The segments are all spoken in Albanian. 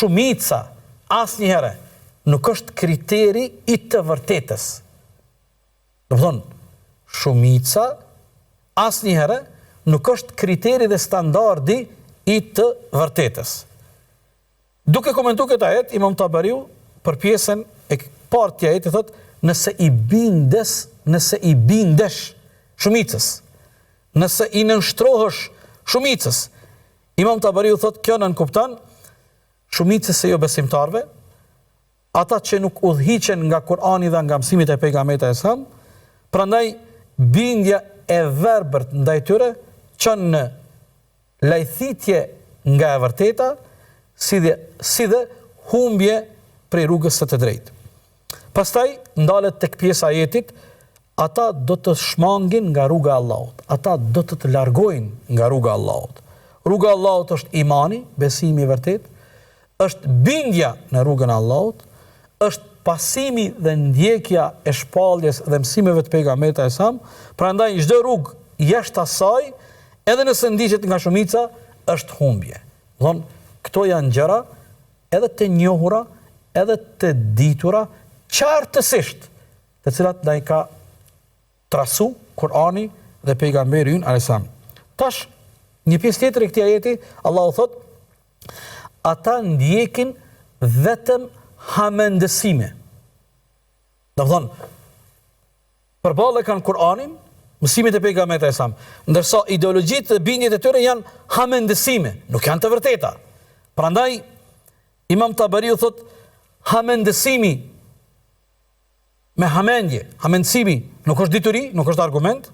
Shumica asnjëherë nuk është kriteri i të vërtetës. Domethënë, shumica asnjëherë nuk është kriteri dhe standardi i të vërtetës. Duke komentu këtë ajet, Imam Taberiu për pjesën e parë të ajetit thotë, nëse i bindes, nëse i bindesh shumicës, nëse i nënshtrohesh shumicës, Imam Taberiu thotë, kjo nënkupton shumicës së jobesimtarëve, ata që nuk udhëhiqen nga Kur'ani dhe nga mësimet e pejgamberit alejhi selam, prandaj bindja e verbërt ndaj tyre çon në lajthitje nga e vërteta, si dhe si dhe humbje prej rrugës së të drejtë. Pastaj ndalet tek pjesa e ajetit, ata do të shmangin nga rruga e Allahut, ata do të të largojnë nga rruga e Allahut. Rruga e Allahut është imani, besimi i vërtetë, është bindja në rrugën e Allahut, është pasimi dhe ndjekja e shpalljes dhe mësimeve të pejgamberit alejhi selam, prandaj çdo rrugë jashtë asaj, edhe nëse ndiqet nga shumica, është humbje. Domthon, këto janë gjëra edhe të njohura, edhe të ditura qartësisht, të cilat na i ka trasu Kur'ani dhe pejgamberi ynë alejhi selam. Tash një pjesë tjetër e këtij ajeti, Allahu thotë ata ndjekin vetëm hamendësime. Domethënë, përballë e kanë Kur'anin, mësimet e pejgamberit alejhi selam, ndërsa ideologjitë dhe bindjet e tyre janë hamendësime, nuk janë të vërteta. Prandaj Imam Taberiu thotë hamendësimi me hamendje, hamendësimi nuk është dituri, nuk është argument.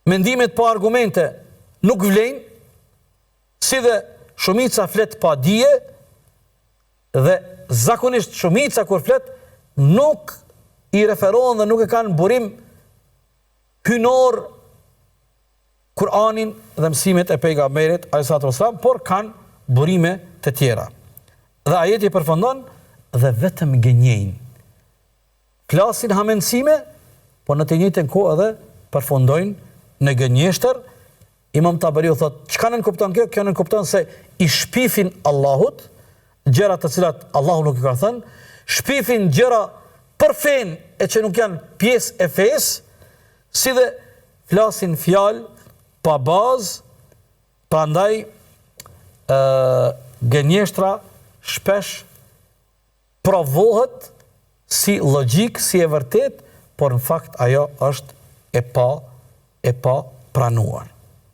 Mendimet pa argumente nuk vlejnë, si dhe shumica flet pa dije dhe zakonisht shumica kur flet nuk i referohen dhe nuk e kanë burim hyjnor Kur'anin dhe mësimet e pejgamberit alejhi salatu vesselam, por kanë burime të tjera. Dhe ajeti përfundon dhe vetëm gënjejnë. Flasin hamendësime, por në të njëjtën kohë edhe përfundojnë në gënjeshtër. Imam Taberiu thotë, çka nënkupton kjo? Kjo nënkupton se i shpifin Allahut gjëra të cilat Allahu nuk i ka thënë, shpifin gjëra për fenë e që nuk janë pjesë e fesë, si dhe flasin fjalë pa bazë, prandaj ë gënjeshtra shpesh provohet si logjikë, si e vërtetë, por në fakt ajo është e pa e papranuar.